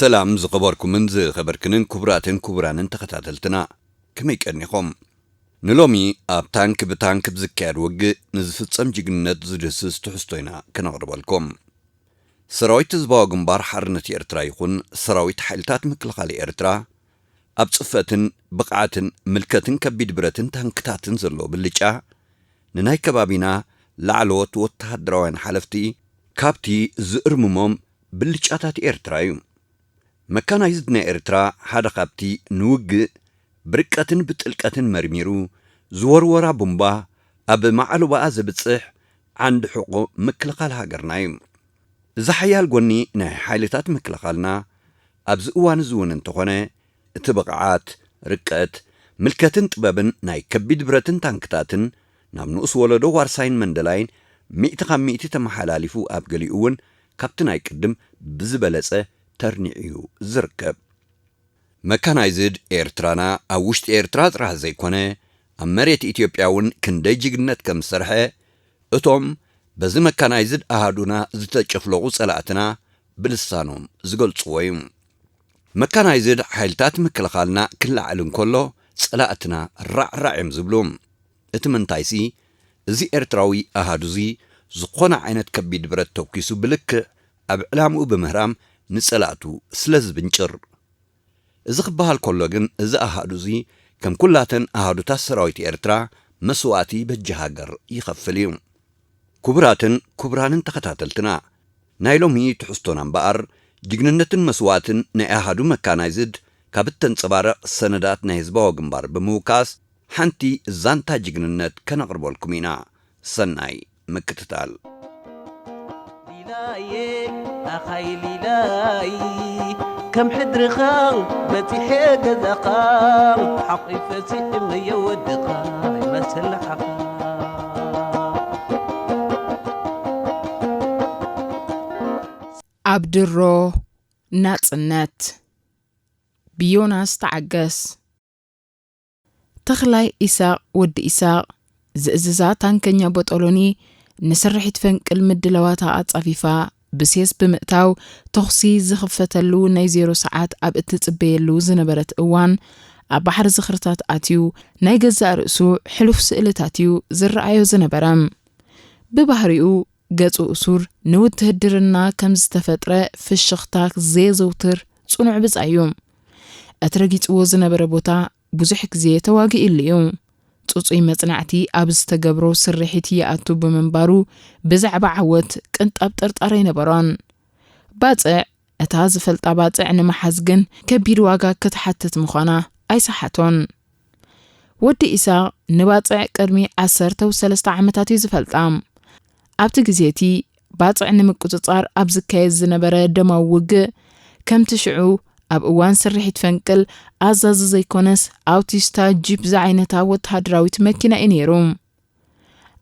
ሰላም ዝኸበርኩምን ዝኸበርክንን ክቡራትን ክቡራንን ተኸታተልትና፣ ከመይ ቀኒኹም? ንሎሚ ኣብ ታንክ ብታንክ ብዝካየድ ውግእ ንዝፍጸም ጅግንነት ዝድህስስ ትሕዝቶ ኢና ከነቕርበልኩም። ሰራዊት ህዝባዊ ግንባር ሓርነት ኤርትራ ይኹን ሰራዊት ሓይልታት ምክልኻል ኤርትራ፣ ኣብ ጽፈትን ብቕዓትን ምልከትን ከቢድ ብረትን ታንክታትን ዘሎ ብልጫ፣ ንናይ ከባቢና ላዕለዎት ወተሃደራውያን ሓለፍቲ ካብቲ ዝእርምሞም ብልጫታት ኤርትራ እዩ። መካናይዝድ ናይ ኤርትራ ሓደ ካብቲ ንውግእ ብርቀትን ብጥልቀትን መርሚሩ ዝወርወራ ቡምባ ኣብ ማዕለባኣ ዘብጽሕ ዓንዲ ሕቖ ምክልኻል ሃገርና እዩ። እዚ ሓያል ጎኒ ናይ ሓይልታት ምክልኻልና ኣብዚ እዋን እዚ እውን እንተኾነ፣ እቲ ብቕዓት፣ ርቀት፣ ምልከትን ጥበብን ናይ ከቢድ ብረትን ታንክታትን ናብ ንኡስ ወለዶ ዋርሳይን መንደላይን ሚእቲ ካብ ሚእቲ ተመሓላሊፉ፣ ኣብ ገሊኡ እውን ካብቲ ናይ ቅድም ብዝበለጸ ተርኒዑ እዩ ዝርከብ። መካናይዝድ ኤርትራና ኣብ ውሽጢ ኤርትራ ጥራሕ ዘይኮነ፣ ኣብ መሬት ኢትዮጵያ እውን ክንደይ ጅግንነት ከም ዝሰርሐ፣ እቶም በዚ መካናይዝድ ኣሃዱና ዝተጨፍለቑ ጸላእትና ብልሳኖም ዝገልጽዎ እዩ። መካናይዝድ ሓይልታት ምክልኻልና ክለዓል እንከሎ፣ ጸላእትና ራዕራዕ እዮም ዝብሉ። እቲ ምንታይሲ፣ እዚ ኤርትራዊ ኣሃዱዚ ዝኾነ ዓይነት ከቢድ ብረት ተኲሱ ብልክዕ ኣብ ዕላምኡ ብምህራም ንጸላእቱ ስለ ዝብንጭር። እዚ ክበሃል ከሎ ግን፣ እዚ ኣሃዱዚ ከም ኩላተን ኣሃዱታት ሰራዊት ኤርትራ መስዋእቲ በጃ ሃገር ይኸፍል እዩ። ክቡራትን ክቡራንን ተኸታተልትና፣ ናይ ሎሚ ትሕዝቶና እምበኣር፣ ጅግንነትን መስዋእትን ናይ ኣሃዱ መካናይዝድ ካብ እተንጸባርቕ ሰነዳት ናይ ህዝባዊ ግንባር ብምውካስ፣ ሓንቲ ዛንታ ጅግንነት ከነቕርበልኩም ኢና። ሰናይ ምክትታል። ሊላየ፣ ኣኻይ ሊላይ፣ ከም ሕድርኻ በጺሐ ገዛኻ፣ ሓቒፈ ስዕመዮ ወድኻ ይመስል ሓኻ። ኣብ ድሮ ናጽነት፣ ብዮናስ ተዓገስ። ተኽላይ ኢሳቕ ወዲ ኢሳቕ፣ ዝእዝዛ ታንከኛ ቦጦሎኒ፣ ንስርሒት ፈንቅል ምድላዋታ ኣጻፊፋ፣ ብሴስ ብምእታው፣ ተኹሲ ዝኽፈተሉ ናይ ዜሮ ሰዓት ኣብ እትጽበየሉ ዝነበረት እዋን፣ ኣብ ባሕሪ ዝኽርታት ኣትዩ፣ ናይ ገዛእ ርእሱ ሕሉፍ ስእልታት እዩ ዝረኣዮ ዝነበረ። ብባህሪኡ፣ ገጹ እሱር፣ ንውትህድርና ከም ዝተፈጥረ ፍሽኽታ ዘየዘውትር ጽኑዕ ብጻይ እዩ። እቲ ረጊጽዎ ዝነበረ ቦታ ብዙሕ ግዜ ተዋጊእሉ እዩ። ጽጹይ መጽናዕቲ ኣብ ዝተገብሮ ስርሒት ይኣቱ ብምንባሩ፣ ብዛዕባ ዓወት ቅንጣብ ጥርጣረ ኣይነበሮን። ባጽዕ፣ እታ ዝፈልጣ ባጽዕ ንምሓዝ ግን ከቢድ ዋጋ ክትሓትት ምዃና ኣይሰሓቶን። ወዲ ኢሳቕ ንባጽዕ ቅድሚ ዓሰርተ ሰለስተ ዓመታት እዩ ዝፈልጣ። ኣብቲ ግዜ እቲ፣ ባጽዕ ንምቁጽጻር ኣብ ዝካየድ ዝነበረ ደማዊ ውግእ፣ ከምቲ ሽዑ ኣብ እዋን ስርሒት ፈንቅል ኣዛዚ ዘይኮነስ፣ ኣውቲስታ ጂፕ ዝዓይነታ ወተሃደራዊት መኪና እዩ ነይሩ።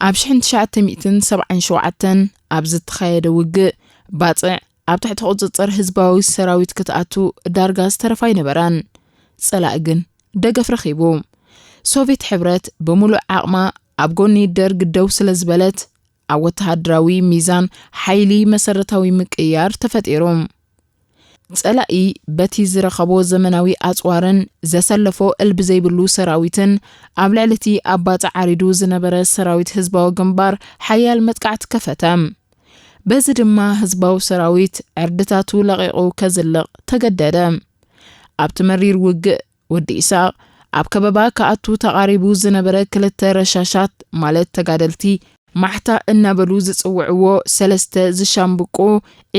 ኣብ ሽሕን ትሽዓተ ሚእትን ሰብዓን ሸውዓተን ኣብ ዝተኻየደ ውግእ፣ ባጽዕ ኣብ ትሕቲ ቁጽጽር ህዝባዊ ሰራዊት ክትኣቱ ዳርጋ ዝተረፋ ኣይነበራን። ጸላኢ ግን ደገፍ ረኺቡ። ሶቪየት ሕብረት ብምሉእ ዓቕማ ኣብ ጎኒ ደርግ ደው ስለ ዝበለት፣ ኣብ ወተሃደራዊ ሚዛን ሓይሊ መሰረታዊ ምቅይያር ተፈጢሩ። ጸላኢ በቲ ዝረኸቦ ዘመናዊ ኣጽዋርን ዘሰለፎ እልቢ ዘይብሉ ሰራዊትን፣ ኣብ ልዕሊ እቲ ኣብ ባጽዕ ዓሪዱ ዝነበረ ሰራዊት ህዝባዊ ግንባር ሓያል መጥቃዕቲ ከፈተ። በዚ ድማ ህዝባዊ ሰራዊት ዕርድታቱ ለቒቑ ከዝልቕ ተገደደ። ኣብቲ መሪር ውግእ፣ ወዲ ኢሳቕ ኣብ ከበባ ክኣቱ ተቓሪቡ ዝነበረ ክልተ ረሻሻት፣ ማለት ተጋደልቲ ማሕታ እናበሉ ዝጽውዕዎ ሰለስተ ዝሻምብቆ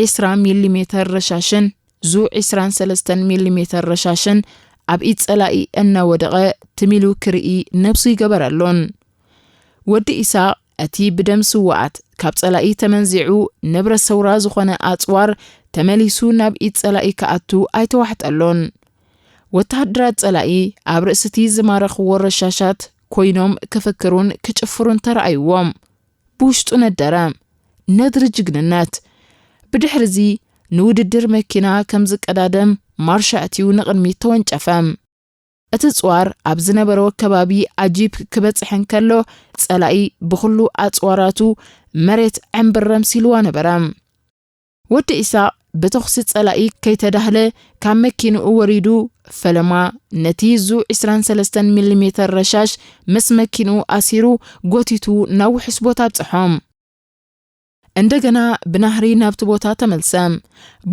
ዒስራ ሚሊ ሜተር ረሻሽን ዙ ዒስራን ሰለስተን ሚሊ ሜተር ረሻሽን ኣብ ኢድ ጸላኢ እናወደቐ ትም ኢሉ ክርኢ ነብሱ ይገበረሉን። ወዲ ኢሳቕ እቲ ብደም ስውኣት ካብ ጸላኢ ተመንዚዑ ንብረት ሰውራ ዝኾነ ኣጽዋር ተመሊሱ ናብ ኢድ ጸላኢ ክኣቱ ኣይተዋሕጠሉን። ወተሃደራት ጸላኢ ኣብ ርእሲ እቲ ዝማረኽዎ ረሻሻት ኮይኖም ክፍክሩን ክጭፍሩን ተራእይዎም። ብውሽጡ ነደረ። ነድሪ ጅግንነት። ብድሕሪ እዚ ንውድድር መኪና ከም ዝቀዳደም ማርሻ ኣእትዩ ንቕድሚት ተወንጨፈ። እቲ ጽዋር ኣብ ዝነበሮ ከባቢ ኣጂፕ ክበጽሕ እንከሎ፣ ጸላኢ ብኹሉ ኣጽዋራቱ መሬት ዕምብረም ሲልዋ ነበረ። ወዲ ኢሳቕ ብተኹሲ ጸላኢ ከይተዳህለ ካብ መኪንኡ ወሪዱ፣ ፈለማ ነቲ ዙ ዕስራን ሰለስተን ሚሊሜተር ረሻሽ ምስ መኪንኡ ኣሲሩ፣ ጎቲቱ ናብ ውሑስ ቦታ ኣብጽሖም። እንደገና ብናህሪ ናብቲ ቦታ ተመልሰ።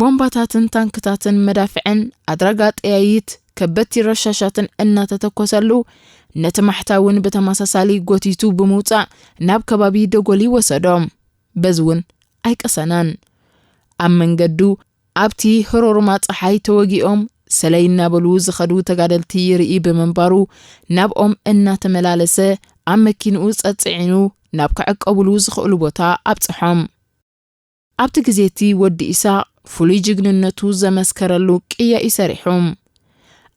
ቦምባታትን ታንክታትን መዳፍዕን ኣድራጋ ጠያይት ከበድቲ ረሻሻትን እናተተኮሰሉ፣ ነቲ ማሕታ እውን ብተመሳሳሊ ጎቲቱ ብምውጻእ ናብ ከባቢ ደጎሊ ወሰዶ። በዚ እውን ኣይቀሰነን። ኣብ መንገዱ ኣብቲ ህሮርማ ጸሓይ ተወጊኦም ሰለይ እናበሉ ዝኸዱ ተጋደልቲ ይርኢ ብምንባሩ፣ ናብኦም እናተመላለሰ ኣብ መኪንኡ ጸጽዒኑ ናብ ክዕቀቡሉ ዝኽእሉ ቦታ ኣብጽሖም። ኣብቲ ግዜ እቲ ወዲ ኢሳቕ ፍሉይ ጅግንነቱ ዘመስከረሉ ቅያ እዩ ሰሪሑ።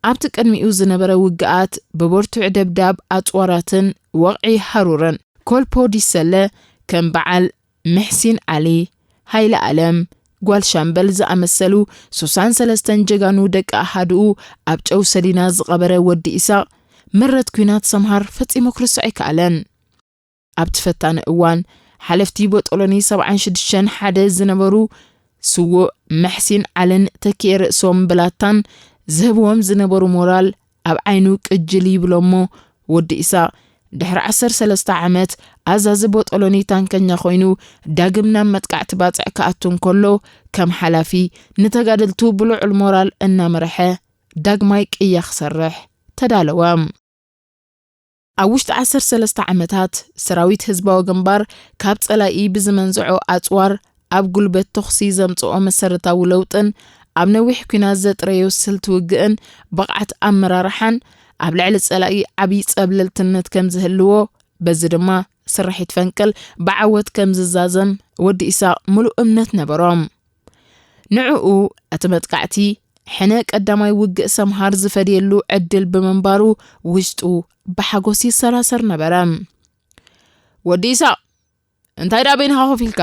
ኣብቲ ቅድሚኡ ዝነበረ ውግኣት ብብርቱዕ ደብዳብ ኣጽዋራትን ወቕዒ ሃሩርን ኮልፖ ዲሰለ ከም በዓል ምሕሲን ዓሊ፣ ሃይለ ኣለም፣ ጓል ሻምበል ዝኣመሰሉ ሱሳን ሰለስተን ጀጋኑ ደቂ ኣሃድኡ ኣብ ጨው ሰሊና ዝቐበረ ወዲ ኢሳቕ፣ ምረት ኲናት ሰምሃር ፈጺሙ ክርስዖ ኣይከኣለን። ኣብቲ ፈታኒ እዋን፣ ሓለፍቲ ቦጦሎኒ ሰብዓን ሽዱሽተን ሓደ ዝነበሩ ስዉእ መሕሲን ዓልን ተኪኤ ርእሶም ብላታን ዝህብዎም ዝነበሩ ሞራል ኣብ ዓይኑ ቅጅል ይብሎ እሞ፣ ወዲ ኢሳቕ ድሕሪ ዓሰርተ ሰለስተ ዓመት ኣዛዚ ቦጦሎኒ ታንከኛ ኮይኑ ዳግም ናብ መጥቃዕቲ ባጽዕ ክኣቱ እንከሎ፣ ከም ሓላፊ ንተጋደልቱ ብልዑል ሞራል እናመርሐ ዳግማይ ቅያ ክሰርሕ ተዳለወ። ኣብ ውሽጢ ዓሰርተ ሰለስተ ዓመታት ሰራዊት ህዝባዊ ግንባር ካብ ጸላኢ ብዝመንዝዖ ኣጽዋር ኣብ ጉልበት ተኹሲ ዘምጽኦ መሰረታዊ ለውጥን ኣብ ነዊሕ ኲናት ዘጥረዮ ስልቲ ውግእን ብቕዓት ኣመራርሓን ኣብ ልዕሊ ጸላኢ ዓብዪ ጸብለልትነት ከም ዝህልዎ፣ በዚ ድማ ስርሒት ፈንቅል ብዓወት ከም ዝዛዘም ወዲ ኢሳቕ ምሉእ እምነት ነበሮም። ንዕኡ እቲ መጥቃዕቲ ሕነ ቀዳማይ ውግእ ሰምሃር ዝፈድየሉ ዕድል ብምንባሩ ውሽጡ ብሓጎስ ይሰራሰር ነበረ። "ወዲ ኢሳቕ፣ እንታይ ደኣ በይንኻ ኮፍ ኢልካ?"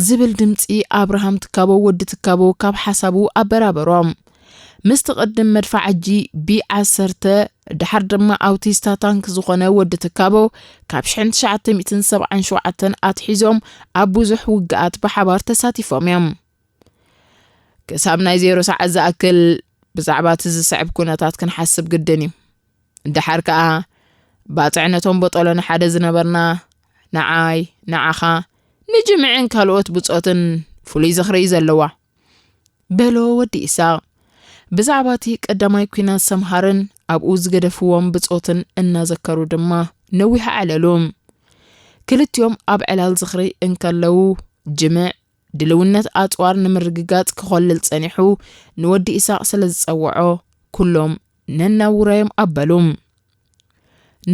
ዝብል ድምጺ ኣብርሃም ትካቦ ወዲ ትካቦ ካብ ሓሳቡ ኣበራበሮም። ምስ ትቕድም መድፋዓጂ ቢ ዓሰርተ፣ ድሓር ድማ ኣውቲስታ ታንክ ዝኾነ ወዲ ትካቦ፣ ካብ ሽሕን ትሽዓተ ሚእትን ሰብዓን ሸውዓተን ኣትሒዞም ኣብ ብዙሕ ውግኣት ብሓባር ተሳቲፎም እዮም። ክሳብ ናይ ዜሮ ሰዓት ዝኣክል ብዛዕባ እቲ ዝስዕብ ኩነታት ክንሓስብ ግድን እዩ። ድሓር ከኣ፣ ባጽዕ ነቶም ቦጦሎኒ ሓደ ዝነበርና፣ ንዓይ፣ ንዓኻ፣ ንጅምዕን ካልኦት ብጾትን ፍሉይ ዝኽሪ እዩ ዘለዋ። በሎ ወዲ ኢሳቕ። ብዛዕባ እቲ ቀዳማይ ኲናት ሰምሃርን ኣብኡ ዝገደፍዎም ብጾትን እናዘከሩ ድማ ነዊሕ ኣዕለሉ። ክልቲኦም ኣብ ዕላል ዝኽሪ እንከለዉ፣ ጅምዕ ድልውነት ኣጽዋር ንምርግጋጽ ክኾልል ጸኒሑ፣ ንወዲ ኢሳቕ ስለ ዝጸውዖ፣ ኩሎም ነናብ ውራዮም ኣበሉ።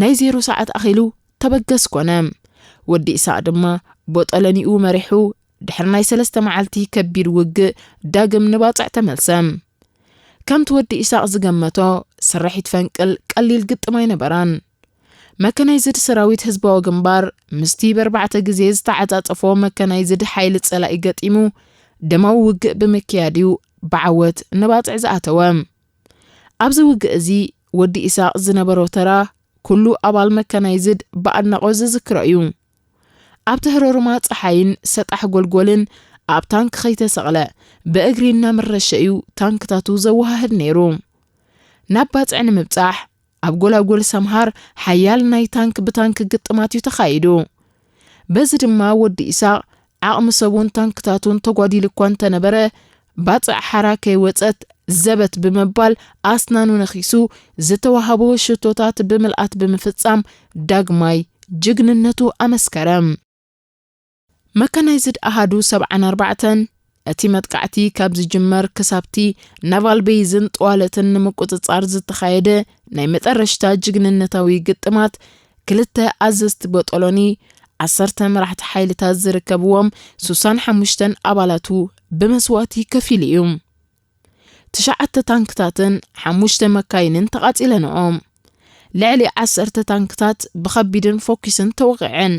ናይ ዜሮ ሰዓት ኣኺሉ ተበገስ ኮነ። ወዲ ኢሳቕ ድማ ቦጠለኒኡ መሪሑ፣ ድሕሪ ናይ ሰለስተ መዓልቲ ከቢድ ውግእ ዳግም ንባጽዕ ተመልሰ። ከምቲ ወዲ ኢሳቕ ዝገመቶ፣ ስርሒት ፈንቅል ቀሊል ግጥም ኣይነበራን። መከናይዝድ ሰራዊት ህዝባዊ ግንባር ምስቲ በርባዕተ ግዜ ዝተዓጻጸፎ መከናይዝድ ሓይሊ ጸላኢ ገጢሙ፣ ደማዊ ውግእ ብምክያድ እዩ ብዓወት ንባጽዕ ዝኣተወ። ኣብዚ ውግእ እዚ ወዲ ኢሳቕ ዝነበሮ ተራ ኩሉ ኣባል መከናይዝድ ብኣድናቖት ዝዝክሮ እዩ። ኣብቲ ህሮርማ ጸሓይን ሰጣሕ ጎልጎልን ኣብ ታንክ ከይተሰቕለ ብእግሪ እናመረሸ እዩ ታንክታቱ ዘወሃህድ ነይሩ። ናብ ባጽዕ ንምብጻሕ ኣብ ጎላጎል ሰምሃር ሓያል ናይ ታንክ ብታንክ ግጥማት እዩ ተኻይዱ። በዚ ድማ ወዲ ኢሳቕ ዓቕሚ ሰቡን ታንክታቱን ተጓዲሉ እኳ እንተነበረ፣ ባጽዕ ሓራ ከይወጸት ዘበት ብምባል ኣስናኑ ነኺሱ ዝተዋህቦ ሽቶታት ብምልኣት ብምፍጻም ዳግማይ ጅግንነቱ ኣመስከረ። መካናይዝድ ኣሃዱ ሰብዓን ኣርባዕተን፣ እቲ መጥቃዕቲ ካብ ዝጅመር ክሳብቲ ናቫል ቤይዝን ጠዋለትን ንምቁጽጻር ዝተኻየደ ናይ መጠረሽታ ጅግንነታዊ ግጥማት፣ ክልተ ኣዘዝቲ ቦጦሎኒ፣ ዓሰርተ መራሕቲ ሓይልታት ዝርከብዎም ሱሳን ሓሙሽተን ኣባላቱ ብመስዋእቲ ከፊሉ እዩ። ትሽዓተ ታንክታትን ሓሙሽተ መካይንን ተቓጺለንኦም። ልዕሊ ዓሰርተ ታንክታት ብኸቢድን ፎኪስን ተወቒዐን።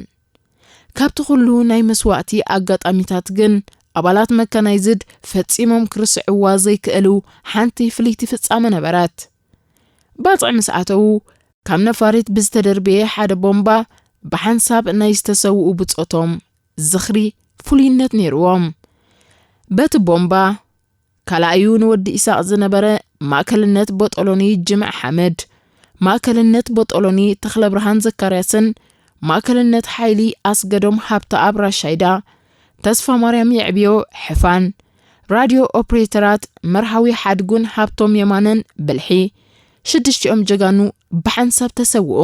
ካብቲ ኩሉ ናይ መስዋእቲ ኣጋጣሚታት ግን፣ ኣባላት መካናይዝድ ፈጺሞም ክርስዕዋ ዘይክእሉ ሓንቲ ፍልይቲ ፍጻመ ነበረት። ባጽዕ ምስ ኣተዉ፣ ካብ ነፋሪት ብዝተደርበየ ሓደ ቦምባ ብሓንሳብ ናይ ዝተሰውኡ ብጾቶም ዝኽሪ ፍሉይነት ነይርዎም። በቲ ቦምባ ካልኣዩ ንወዲ ኢሳቕ ዝነበረ ማእከልነት ቦጦሎኒ ጅምዕ ሓመድ፣ ማእከልነት ቦጦሎኒ ተኽለብርሃን ዘካርያስን ማእከልነት ሓይሊ ኣስገዶም ሃብተኣብ ራሻይዳ፣ ተስፋ ማርያም የዕብዮ ሕፋን፣ ራድዮ ኦፕሬተራት መርሃዊ ሓድጉን ሃብቶም የማነን ብልሒ፣ ሽዱሽቲኦም ጀጋኑ ብሓንሳብ ተሰውኡ።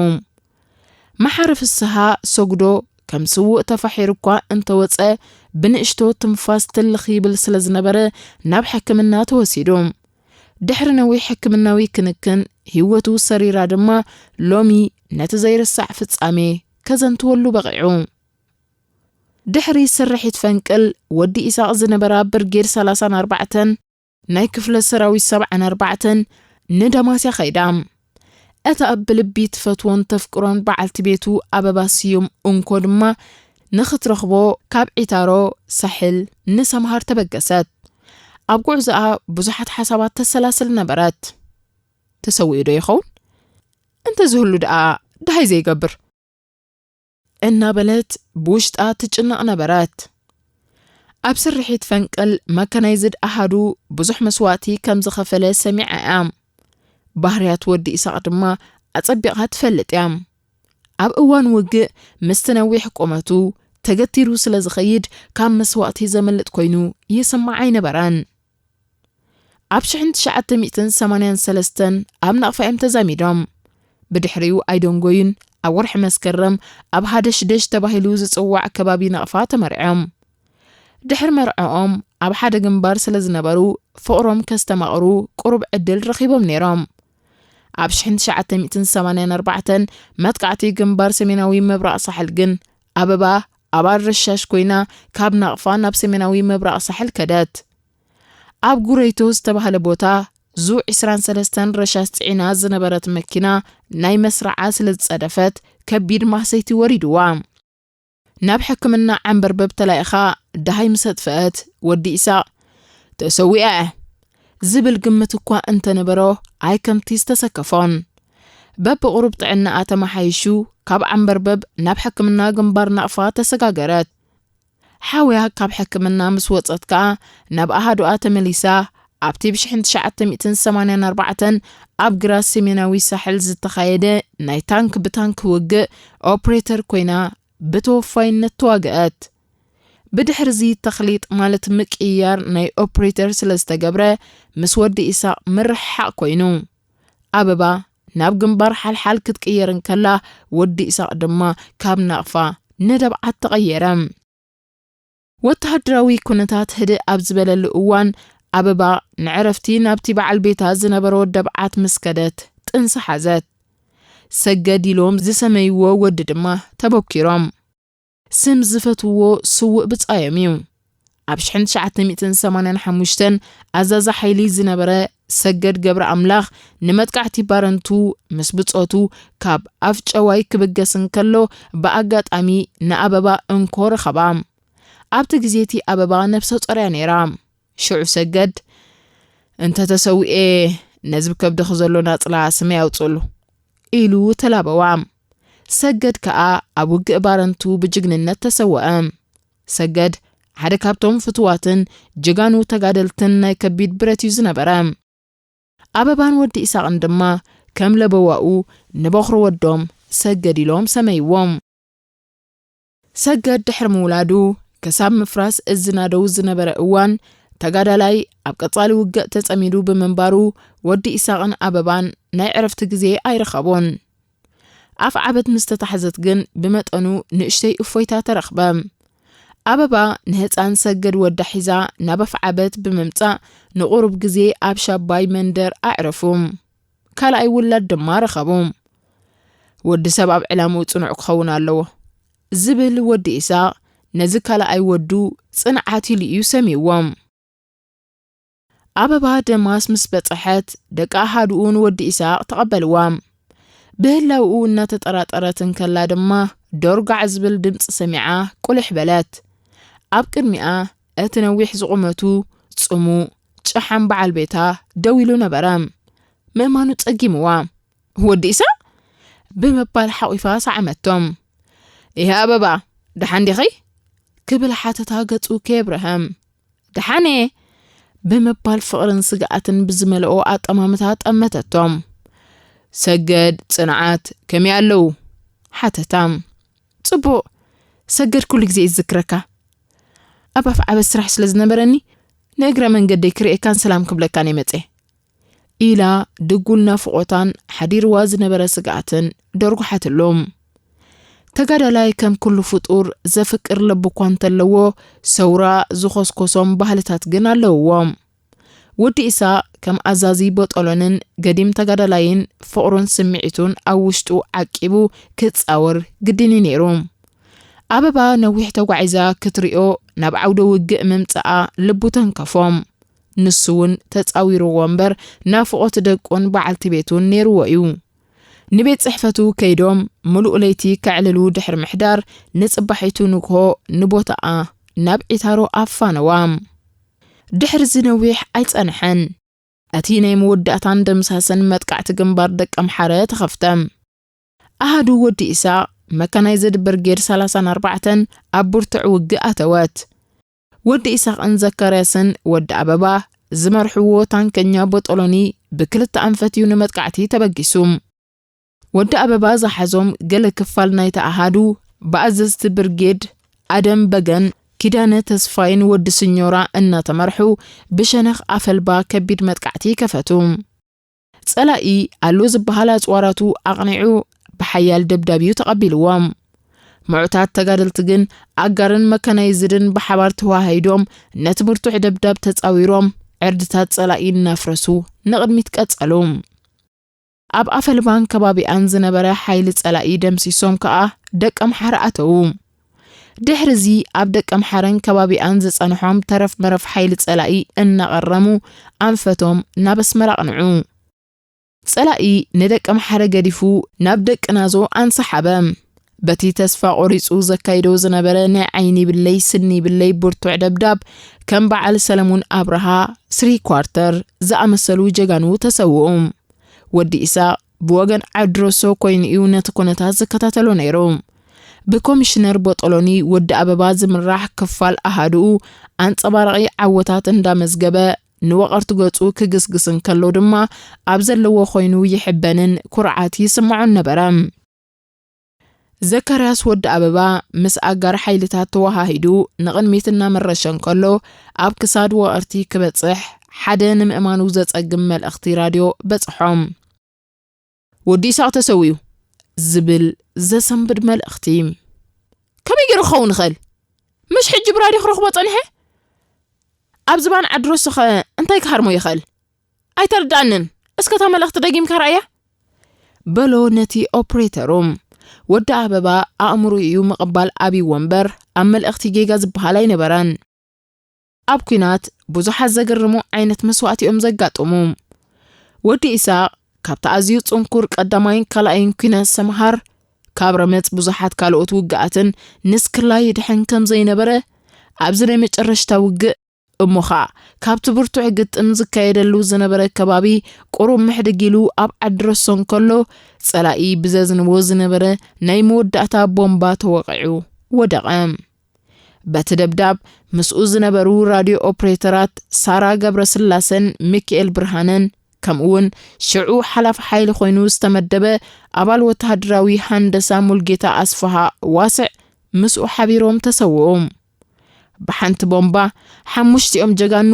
መሓሪ ፍስሃ ሰጉዶ ከም ስዉእ ተፋሒሩ እኳ እንተወጸ፣ ብንእሽቶ ትንፋስ ትልኽ ይብል ስለ ዝነበረ ናብ ሕክምና ተወሲዱ። ድሕሪ ነዊሕ ሕክምናዊ ክንክን ህይወቱ ሰሪራ ድማ ሎሚ ነቲ ዘይርሳዕ ፍጻሜ ከዘንትወሉ በቒዑ። ድሕሪ ስርሒት ፈንቅል ወዲ ኢሳቕ ዝነበራ ብርጌድ ሰላሳን ኣርባዕተን ናይ ክፍለ ሰራዊት ሰብዓን ኣርባዕተን ንዳማስያ ከይዳ። እታ ብልቢ ትፈትዎን ተፍቅሮን በዓልቲ ቤቱ ኣበባ ስዩም እንኮ ድማ ንኽትረኽቦ ካብ ዒታሮ ሳሕል ንሰምሃር ተበገሰት። ኣብ ጉዕዞኣ ብዙሓት ሓሳባት ተሰላስል ነበረት። ተሰዊኡ ዶ ይኸውን? እንተዝህሉ ደኣ ደሃይ ዘይገብር? እናበለት ብውሽጣ ትጭነቕ ነበረት። ኣብ ስርሒት ፈንቅል መካናይዝድ ኣሃዱ ብዙሕ መስዋእቲ ከም ዝኸፈለ ሰሚዓ እያ። ባህርያት ወዲ ኢሳቕ ድማ ኣጸቢቓ ትፈልጥ እያ። ኣብ እዋን ውግእ ምስቲ ነዊሕ ቁመቱ ተገቲሩ ስለ ዝኸይድ ካብ መስዋእቲ ዘምልጥ ኮይኑ ይስማዕ ኣይነበረን። ኣብ ሽሕን ትሽዓተ ሚእትን ሰማንያን ሰለስተን ኣብ ናቕፋ እዮም ተዛሚዶም። ብድሕሪኡ ኣይደንጎዩን ኣብ ወርሒ መስከረም ኣብ ሃደሽደሽ ተባሂሉ ዝጽዋዕ ከባቢ ናቕፋ ተመርዕዮም። ድሕሪ መርዕኦም ኣብ ሓደ ግንባር ስለ ዝነበሩ ፍቕሮም ከስተማቕሩ ቁሩብ ዕድል ረኺቦም ነይሮም። ኣብ ሽሕን ትሽዓተ ሚእትን ሰማንያን ኣርባዕተን መጥቃዕቲ ግንባር ሰሜናዊ ምብራቕ ሳሕል ግን ኣበባ ኣባል ረሻሽ ኮይና ካብ ናቕፋ ናብ ሰሜናዊ ምብራቕ ሳሕል ከደት። ኣብ ጉረይቶ ዝተባህለ ቦታ ዙ ዕስራን ሰለስተን ረሻሽ ጽዒና ዝነበረት መኪና ናይ መስርዓ ስለ ዝጸደፈት ከቢድ ማህሰይቲ ወሪድዋ። ናብ ሕክምና ዓንበርበብ ተላኢኻ ደሃይ ምስ ኣጥፍአት ወዲ ኢሳቕ ተሰዊኣ እያ ዝብል ግምት እኳ እንተነበሮ ኣይ ከምቲ ዝተሰከፎን። በብቑሩብ ጥዕናኣ ተመሓይሹ ካብ ዓንበርበብ ናብ ሕክምና ግንባር ናቕፋ ተሰጋገረት። ሓውያ ካብ ሕክምና ምስ ወጸት ከኣ ናብ ኣሃዱኣ ተመሊሳ ኣብቲ ብ ሽሕን ትሽዓተ ሚእትን ሰማንያን ኣርባዕተን ኣብ ግራት ሰሜናዊ ሳሕል ዝተኻየደ ናይ ታንክ ብታንክ ውግእ ኦፕሬተር ኮይና ብተወፋይነት ተዋግአት። ብድሕርዚ ተኽሊጥ ማለት ምቅይያር ናይ ኦፕሬተር ስለ ዝተገብረ ምስ ወዲ ኢሳቕ ምርሕሓቕ ኮይኑ። ኣበባ ናብ ግንባር ሓልሓል ክትቅየር እንከላ ወዲ ኢሳቕ ድማ ካብ ናቕፋ ንደብዓት ተቐየረ። ወተሃደራዊ ኩነታት ህድእ ኣብ ዝበለሉ እዋን ኣበባ ንዕረፍቲ ናብቲ በዓል ቤታ ዝነበሮ ደብዓት ምስ ከደት ጥንሲ ሓዘት። ሰገድ ኢሎም ዝሰመይዎ ወዲ ድማ ተበኪሮም። ስም ዝፈትውዎ ስዉእ ብጻዮም እዩ። ኣብ ሽሕን ትሽዓተ ሚእትን ሰማንያን ሓሙሽተን ኣዛዚ ሓይሊ ዝነበረ ሰገድ ገብረ ኣምላኽ ንመጥቃዕቲ ባረንቱ ምስ ብጾቱ ካብ ኣፍ ጨዋይ ክብገስ እንከሎ ብኣጋጣሚ ንኣበባ እንኮ ረኸባ። ኣብቲ ግዜ እቲ ኣበባ ነብሰ ጾርያ ነይራ። ሽዑ ሰገድ እንተ ተሰዊኤ ነዚ ብከብድኺ ዘሎ ናጽላ ስመይ ኣውጽእሉ ኢሉ ተላበዋ። ሰገድ ከኣ ኣብ ውግእ ባረንቱ ብጅግንነት ተሰወአ። ሰገድ ሓደ ካብቶም ፍትዋትን ጀጋኑ ተጋደልትን ናይ ከቢድ ብረት እዩ ዝነበረ። ኣበባን ወዲ ኢሳቕን ድማ ከም ለበዋኡ ንበኹሪ ወዶም ሰገድ ኢሎም ሰመይዎም። ሰገድ ድሕሪ ምውላዱ ክሳብ ምፍራስ እዚ ናደው ዝነበረ እዋን ተጋዳላይ ኣብ ቀጻሊ ውግእ ተጸሚዱ ብምንባሩ ወዲ ኢሳቕን ኣበባን ናይ ዕረፍቲ ግዜ ኣይረኸቡን። ኣፍ ዓበት ምስ ተታሕዘት ግን ብመጠኑ ንእሽተይ እፎይታ ተረኽበ። ኣበባ ንህጻን ሰገድ ወዳ ሒዛ ናብ ኣፍ ዓበት ብምምጻእ ንቑሩብ ግዜ ኣብ ሻባይ መንደር ኣዕረፉ። ካልኣይ ውላድ ድማ ረኸቡ። ወዲ ሰብ ኣብ ዕላምኡ ጽኑዕ ክኸውን ኣለዎ ዝብል ወዲ ኢሳቕ ነዚ ካልኣይ ወዱ ጽንዓት ኢሉ እዩ ሰምይዎም። ኣበባ ደማስ ምስ በጽሐት ደቂ ኣሃድኡ ንወዲ ኢሳቕ ተቐበልዋ። ብህላውኡ እናተጠራጠረት እንከላ ድማ ዶርጋዕ ዝብል ድምጺ ሰሚዓ ቁልሕ በለት። ኣብ ቅድሚኣ እቲ ነዊሕ ዝቑመቱ ጽሙእ ጨሓም በዓል ቤታ ደው ኢሉ ነበረ። ምእማኑ ጸጊምዋ። "ወዲ ኢሳቕ?" ብምባል ሓቒፋ ሰዓመቶ። "ይሄ ኣበባ፣ ደሓን ዲኺ?" ክብል ሓተታ ገጹ ከየብረሀ። ደሓነ ብምባል ፍቕርን ስግኣትን ብዝመልኦ ኣጠማምታ ጠመተቶም። ሰገድ፣ ጽንዓት፣ ከመይ ኣለዉ? ሓተታ። ጽቡቕ፣ ሰገድ ኩሉ ግዜ ይዝክረካ። ኣብ ኣፍዓበት ስራሕ ስለ ዝነበረኒ ንእግረ መንገደይ ክርእየካን ሰላም ክብለካን እየ መጸ። ኢላ ድጉል ናፍቖታን ሓዲርዋ ዝነበረ ስግኣትን ደርጉሓትሉ። ተጋዳላይ ከም ኩሉ ፍጡር ዘፍቅር ልቢ እኳ እንተለዎ፣ ሰውራ ዝኾስኮሶም ባህልታት ግን ኣለውዎ። ወዲ ኢሳቕ ከም ኣዛዚ ቦጦሎንን ገዲም ተጋዳላይን ፍቕሩን ስምዒቱን ኣብ ውሽጡ ዓቂቡ ክጻወር ግድን እዩ ነይሩ። ኣበባ ነዊሕ ተጓዒዛ ክትሪኦ ናብ ዓውደ ውግእ ምምጻኣ ልቡ ተንከፎ። ንሱ እውን ተጻዊርዎ እምበር ናፍቖት ደቁን በዓልቲ ቤቱን ነይርዎ እዩ። ንቤት ጽሕፈቱ ከይዶም ምሉእ ለይቲ ከዕልሉ ድሕሪ ምሕዳር፣ ንጽባሒቱ ንግሆ ንቦታኣ ናብ ዒታሮ ኣፋነዋ። ድሕሪ እዚ ነዊሕ ኣይጸንሐን። እቲ ናይ መወዳእታን ደምሳስን መጥቃዕቲ ግንባር ደቀምሓረ ተኸፍተ። ኣሃዱ ወዲ ኢሳቕ፣ መካናይዝድ ብርጌድ ሰላሳን ኣርባዕተን፣ ኣብ ብርቱዕ ውግእ ኣተወት። ወዲ ኢሳቕን ዘካርያስን ወዲ ኣበባ ዝመርሕዎ ታንከኛ ቦጦሎኒ ብክልተ ኣንፈት እዩ ንመጥቃዕቲ ተበጊሱ። ወዲ ኣበባ ዝሓዞም ገለ ክፋል ናይቲ ኣሃዱ ብኣዘዝቲ ብርጌድ ኣደም በገን፣ ኪዳነ ተስፋይን ወዲ ስኞራ እናተመርሑ ብሸነኽ ኣፈልባ ከቢድ መጥቃዕቲ ከፈቱ። ጸላኢ ኣሎ ዝበሃል ኣጽዋራቱ ኣቕኒዑ ብሓያል ደብዳብ እዩ ተቐቢልዎም። ምዑታት ተጋደልቲ ግን ኣጋርን መካናይዝድን ብሓባር ተዋሃሂዶም ነቲ ብርቱዕ ደብዳብ ተጻዊሮም ዕርድታት ጸላኢ እናፍረሱ ንቕድሚት ቀጸሉ። ኣብ ኣፈልባን ከባቢኣን ዝነበረ ሓይሊ ጸላኢ ደምሲሶም ከኣ ደቀምሓረ ኣተዉ። ድሕሪ እዚ ኣብ ደቀምሓረን ከባቢኣን ዝጸንሖም ተረፍ መረፍ ሓይሊ ጸላኢ እናቐረሙ ኣንፈቶም ናብ ኣስመራ ኣቕንዑ። ጸላኢ ንደቀምሓረ ገዲፉ ናብ ደቂ ናዞ ኣንሰሓበ። በቲ ተስፋ ቆሪጹ ዘካይዶ ዝነበረ ናይ ዓይኒ ብለይ ስኒ ብለይ ብርቱዕ ደብዳብ ከም በዓል ሰለሙን ኣብርሃ፣ ስሪ ኳርተር ዝኣመሰሉ ጀጋኑ ተሰውኡ። ወዲ ኢሳቕ ብወገን ዓድሮሶ ኮይኑ እዩ ነቲ ኩነታት ዝከታተሎ ነይሩ። ብኮሚሽነር ቦጦሎኒ ወዲ ኣበባ ዝምራሕ ክፋል ኣሃዱኡ ኣንጸባራቒ ዓወታት እንዳመዝገበ ንወቐርቲ ገጹ ክግስግስ እንከሎ ድማ ኣብ ዘለዎ ኮይኑ ይሕበንን ኩርዓት ይስምዖን ነበረ። ዘካርያስ ወዲ ኣበባ ምስ ኣጋር ሓይልታት ተወሃሂዱ ንቕድሚት እናመረሸ እንከሎ፣ ኣብ ክሳድ ወቐርቲ ክበጽሕ ሓደ ንምእማኑ ዘጸግም መልእኽቲ ራድዮ በጽሖም። "ወዲ ኢሳቕ ተሰዊኡ" ዝብል ዘሰንብድ መልእኽቲ። ከመይ ገይሩ ክኸውን ይኽእል? ምሽ ሕጂ ብራድዮ ክረኽቦ ጸኒሐ? ኣብ ዝባን ዓድሮስኸ እንታይ ክሃርሞ ይኽእል? ኣይተረድኣንን። እስከ እታ መልእኽቲ ደጊምካ ርኣያ። በሎ ነቲ ኦፕሬተሩ። ወዲ ኣበባ ኣእምሮ እዩ ምቕባል ኣብይዎ እምበር፣ ኣብ መልእኽቲ ጌጋ ዝበሃል ኣይነበረን። ኣብ ኲናት ብዙሓት ዘገርሙ ዓይነት መስዋእቲ እዮም ዘጋጥሙ። ወዲ ኢሳቕ ካብቲ ኣዝዩ ጽንኩር ቀዳማይን ካልኣይን ኲናት ሰምሃር፣ ካብ ረመጽ ብዙሓት ካልኦት ውግኣትን ንስክላ ይድሕን ከም ዘይነበረ፣ ኣብዚ ናይ መጨረሽታ ውግእ እሞ ኸኣ ካብቲ ብርቱዕ ግጥም ዝካየደሉ ዝነበረ ከባቢ ቁሩብ ምሕድግ ኢሉ ኣብ ዓዲ ረሶ እንከሎ፣ ጸላኢ ብዘዝንቦ ዝነበረ ናይ መወዳእታ ቦምባ ተወቒዑ ወደቐ። በቲ ደብዳብ ምስኡ ዝነበሩ ራድዮ ኦፕሬተራት ሳራ ገብረስላሰን ሚኪኤል ብርሃነን፣ ከምኡውን ሽዑ ሓላፊ ሓይሊ ኮይኑ ዝተመደበ ኣባል ወተሃደራዊ ሃንደሳ ሙልጌታ ኣስፍሃ ዋስዕ ምስኡ ሓቢሮም ተሰውኡ። ብሓንቲ ቦምባ ሓሙሽቲኦም ጀጋኑ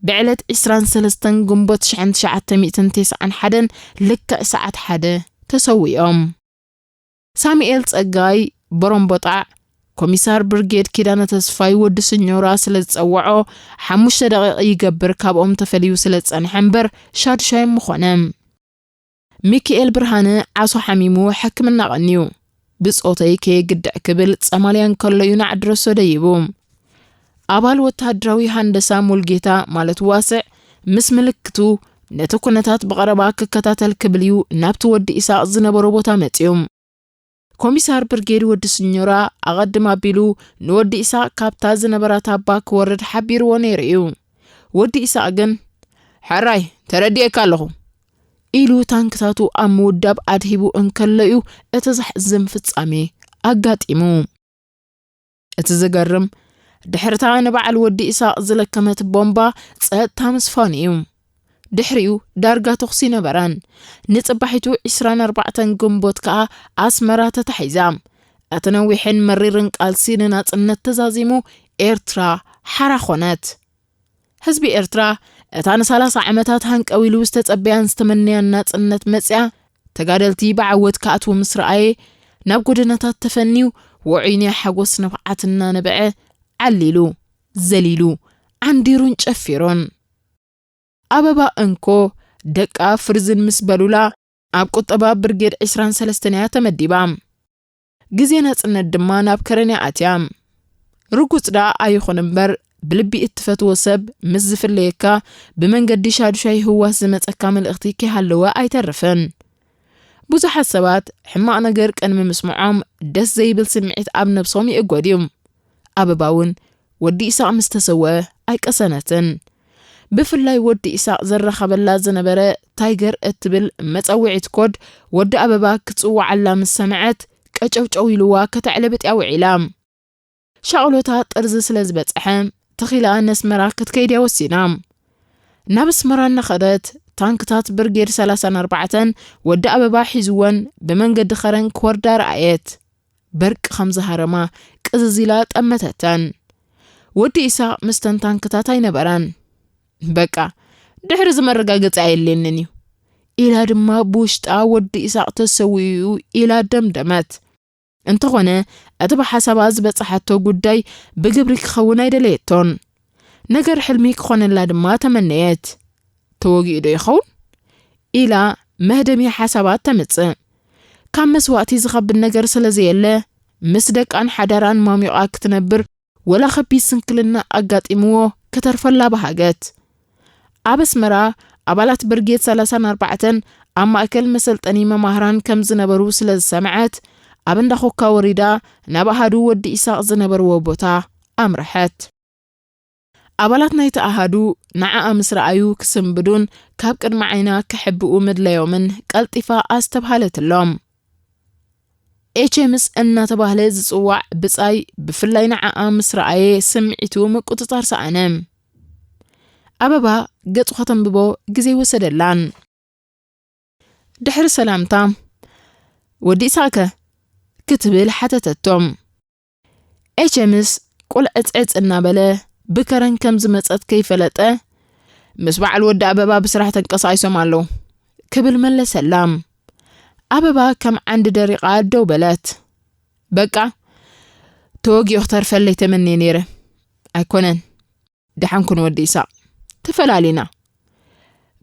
ብዕለት ዕስራን ሰለስተን ግንቦት ሽሕን ትሽዓተ ሚእትን ተስዓን ሓደን ልክዕ ሰዓት ሓደ ተሰዊኦም። ሳሙኤል ጸጋይ በሮምቦጣዕ፣ ኮሚሳር ብርጌድ ኪዳነ ተስፋይ ወዲ ስኞራ ስለ ዝጸወዖ፣ ሓሙሽተ ደቂቕ ይገብር ካብኦም ተፈልዩ ስለ ዝጸንሐ እምበር ሻድሻይ ምኾነ። ሚኪኤል ብርሃነ ዓሶ ሓሚሙ ሕክምና ቀንዩ፣ ብጾተይ ከየግድዕ ክብል ጸማልያ እንከሎ እዩ ንዓዲ ረሶ ደይቡ። ኣባል ወተሃደራዊ ሃንደሳ ሙልጌታ፣ ማለት ዋስዕ፣ ምስ ምልክቱ ነቲ ኩነታት ብቐረባ ክከታተል ክብል እዩ ናብቲ ወዲ ኢሳቕ ዝነበሮ ቦታ መጺኡ። ኮሚሳር ብርጌድ ወዲ ስኞራ ኣቐድም ኣቢሉ ንወዲ ኢሳቕ ካብታ ዝነበራ ታባ ክወርድ ሓቢርዎ ነይሩ እዩ። ወዲ ኢሳቕ ግን፣ "ሕራይ፣ ተረዲኤካ ኣለኹ" ኢሉ ታንክታቱ ኣብ ምውዳብ ኣድሂቡ እንከሎ እዩ እቲ ዘሕዝን ፍጻሜ ኣጋጢሙ። እቲ ዝገርም፣ ድሕርታ ንበዓል ወዲ ኢሳቕ ዝለከመት ቦምባ ጸጥታ ምስፋኑ እዩ። ድሕሪኡ ዳርጋ ተኹሲ ነበረን። ንጽባሒቱ ዕስራን ኣርባዕተን ግንቦት ከኣ ኣስመራ ተታሒዛ። እቲ ነዊሕን መሪርን ቃልሲ ንናጽነት ተዛዚሙ ኤርትራ ሓራ ኾነት። ህዝቢ ኤርትራ እታ ንሰላሳ ዓመታት ሃንቀው ኢሉ ዝተጸበያን ዝተመነያን ናጽነት መጽያ፣ ተጋደልቲ ብዓወት ክኣትዉ ምስ ረኣየ፣ ናብ ጎደናታት ተፈንዩ፣ ውዑይ ናይ ሓጎስ ንብዓት እናነብዐ፣ ዓሊሉ፣ ዘሊሉ፣ ዓንዲሩን ጨፊሩን። ኣበባ እንኮ ደቃ ፍርዝን ምስ በሉላ፣ ኣብ ቁጠባ ብርጌድ ዕስራን ሰለስተን እያ ተመዲባ። ግዜ ናጽነት ድማ ናብ ከረን እያ ኣትያ። ርጉጽ ደኣ ኣይኹን እምበር፣ ብልቢ እትፈትዎ ሰብ ምስ ዝፍለየካ፣ ብመንገዲ ሻዱሻይ ህዋስ ዝመጸካ መልእኽቲ ከይሃለወ ኣይተርፍን። ብዙሓት ሰባት ሕማቕ ነገር ቅድሚ ምስምዖም፣ ደስ ዘይብል ስምዒት ኣብ ነብሶም ይእጎድ እዩ። ኣበባ እውን ወዲ ኢሳቕ ምስ ተሰወ ኣይቀሰነትን። ብፍላይ ወዲ ኢሳቕ ዘራኸበላ ዝነበረ ታይገር እትብል መጸውዒት ኮድ ወዲ ኣበባ ክትጽውዓላ ምስ ሰምዐት፣ ቀጨውጨው ኢልዋ ከተዕለብጥ እያ ውዒላ። ሻቕሎታ ጥርዚ ስለ ዝበጽሐ፣ ተኺላ ነስመራ ክትከይድ እያ ወሲና። ናብ ኣስመራ እናኸደት፣ ታንክታት ብርጌድ ሰላሳን ኣርባዕተን ወዲ ኣበባ ሒዝወን ብመንገዲ ኸረን ክወርዳ ረኣየት። በርቂ ከም ዝሃረማ ቅዝዝ ኢላ ጠመተተን። ወዲ ኢሳቕ ምስተን ታንክታት ኣይነበረን። በቃ፣ ድሕሪ እዚ መረጋገጺ ኣየድልየንን እዩ፣ ኢላ ድማ ብውሽጣ ወዲ ኢሳቕ ተሰዊኡ ኢላ ደምደመት። እንተኾነ፣ እቲ ብሓሳባ ዝበጽሓቶ ጉዳይ ብግብሪ ክኸውን ኣይደለየቶን። ነገር ሕልሚ ክኾነላ ድማ ተመነየት። ተወጊኡ ዶ ይኸውን? ኢላ መህደሚ ሓሳባት ተምጽእ። ካብ መስዋእቲ ዝኸብድ ነገር ስለ ዘየለ፣ ምስ ደቃን ሓዳራን ማሚቓ ክትነብር፣ ወላ ከቢድ ስንክልና ኣጋጢምዎ፣ ከተርፈላ በሃገት። ኣብ ኣስመራ፣ ኣባላት ብርጌድ ሰላሳን ኣርባዕተን ኣብ ማእከል መሰልጠኒ መማህራን ከም ዝነበሩ ስለ ዝሰምዐት፣ ኣብ እንዳ ኮካ ወሪዳ ናብ ኣሃዱ ወዲ ኢሳቕ ዝነበርዎ ቦታ ኣምርሐት። ኣባላት ናይቲ ኣሃዱ ንዓኣ ምስ ረኣዩ ክስንብዱን ካብ ቅድሚ ዓይና ክሕብኡ ምድላዮምን ቀልጢፋ ኣስተብሃለትሎም። ኤች ኤምስ እናተባህለ ዝጽዋዕ ብጻይ ብፍላይ ንዓኣ ምስ ረኣየ ስምዒቱ ምቁጽጻር ሰኣነ። ኣበባ ገጹ ከተንብቦ ግዜ ወሰደላን። ድሕሪ ሰላምታ፣ "ወዲ ኢሳቕከ?" ክትብል ሓተተቶም። ኤች ኤምስ ቁልዕጽዕጽ እናበለ ብከረን ከም ዝመጸት ከይፈለጠ፣ "ምስ በዓል ወዲ ኣበባ ብስራሕ ተንቀሳቒሶም ኣለዉ" ክብል መለሰላ። ኣበባ ከም ዓንዲ ደሪቓ ደው በለት። "በቃ፣ ተወጊኡ ክተርፈለይ ተመንየ ነይረ። ኣይኮነን፣ ደሓን ኩን ወዲ ኢሳቕ፣ ተፈላሊና"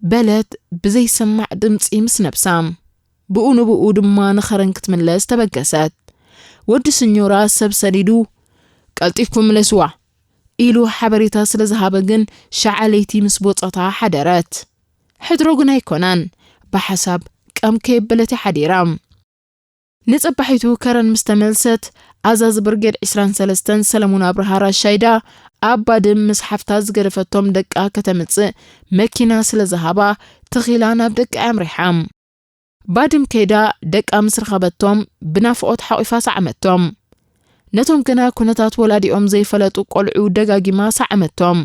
በለት ብዘይሰማዕ ድምጺ ምስ ነብሳ። ብኡ ንብኡ ድማ ንኸረን ክትምለስ ተበገሰት። ወዲ ስኞራ ሰብ ሰዲዱ፣ "ቀልጢፍኩም ምለስዋ" ኢሉ ሓበሬታ ስለ ዝሃበ ግን፣ ሸዓ ለይቲ ምስ ቦጸታ ሓደረት። ሕድሮ ግን ኣይኮነን፣ ብሓሳብ ቀም ከየበለት እያ ሓዲራ። ንጸባሒቱ ከረን ምስ ተመልሰት፣ ኣዛዚ ብርጌድ ዕስራን ሰለስተን ሰለሙን ኣብርሃ ራሻይዳ ኣብ ባድም ምስ ሓፍታ ዝገደፈቶም ደቃ ከተምጽእ መኪና ስለ ዝሃባ፣ ተኺላ ናብ ደቃ ኣምሪሓ። ባድም ከይዳ ደቃ ምስ ረኸበቶም፣ ብናፍቖት ሓቑፋ ሰዓመቶም። ነቶም ገና ኩነታት ወላዲኦም ዘይፈለጡ ቆልዑ ደጋጊማ ሰዓመቶም።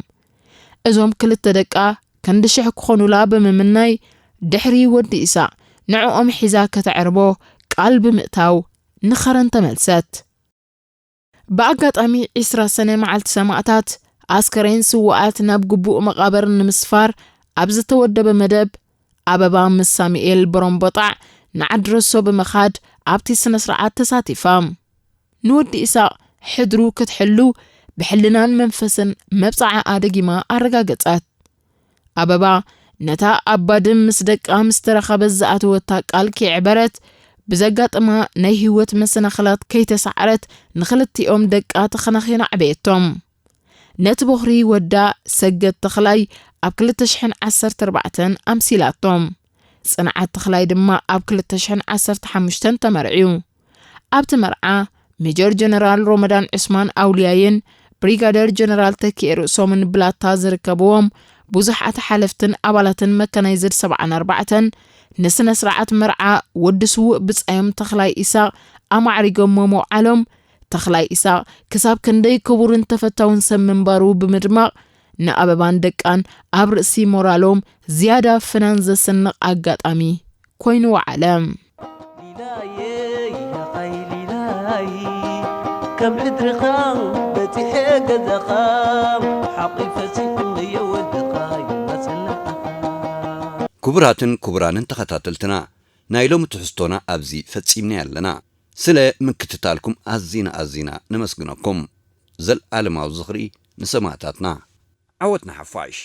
እዞም ክልተ ደቃ ክንዲ ሽሕ ክኾኑላ ብምምናይ፣ ድሕሪ ወዲ ኢሳቕ ንዕኦም ሒዛ ከተዕርቦ ቃል ብምእታው ንኸረን ተመልሰት። ብኣጋጣሚ ዕስራ ሰነ መዓልቲ ሰማእታት፣ ኣስከሬን ስዉኣት ናብ ግቡእ መቓብር ንምስፋር ኣብ ዝተወደበ መደብ፣ ኣበባ ምስ ሳሙኤል በሮምቦጣዕ ንዓዲ ረሶ ብምኻድ ኣብቲ ስነ ስርዓት ተሳቲፋ። ንወዲ ኢሳቕ ሕድሩ ክትሕሉ ብሕልናን መንፈስን መብጽዓኣ ደጊማ ኣረጋገጸት። ኣበባ ነታ ኣብ ባድም ምስ ደቃ ምስ ተራኸበት ዝኣተወታ ቃል ከየዕበረት፣ ብዘጋጠማ ናይ ህይወት መሰናኽላት ከይተሳዕረት ንኽልቲኦም ደቃ ተኸናኺና ኣዕበየቶም። ነቲ ቦኽሪ ወዳ ሰገድ ተኽላይ ኣብ ክልተ ሽሕን ዓሰርተ ኣርባዕተን ኣምሲላቶ። ጽንዓት ተኽላይ ድማ ኣብ ክልተ ሽሕን ዓሰርተ ሓሙሽተን ተመርዕዩ። ኣብቲ መርዓ ሜጀር ጀነራል ሮመዳን ዑስማን ኣውልያይን ብሪጋደር ጀነራል ተኪኤ ርእሶምን ብላታ ዝርከብዎም ብዙሓት ሓለፍትን ኣባላትን መካናይዝድ ሰብዓን ኣርባዕተን ንስነ ስርዓት መርዓ ወዲ ስዉእ ብጻዮም ተኽላይ ኢሳቕ ኣማዕሪጎሞ ምውዓሎም ተኽላይ ኢሳቕ ክሳብ ክንደይ ክቡርን ተፈታውን ሰብ ምንባሩ ብምድማቕ፣ ንኣበባን ደቃን ኣብ ርእሲ ሞራሎም ዝያዳ ፍናን ዘስንቕ ኣጋጣሚ ኮይኑ ወዓለ። ሊላየይ ያኻይ ሊላይ ከም ዕድርኻ በፂሐ ገዛኻ ሓቒፈ ሲቕለዮ ወድኻ ይመሰለኻ ክቡራትን ክቡራንን ተኸታተልትና ናይ ሎሚ ትሕዝቶና ኣብዚ ፈጺምና ኣለና። ስለ ምክትታልኩም ኣዚና ኣዚና ነመስግነኩም። ዘልኣለማዊ ዝኽሪ ንሰማእታትና። ዓወት ንሓፋሽ።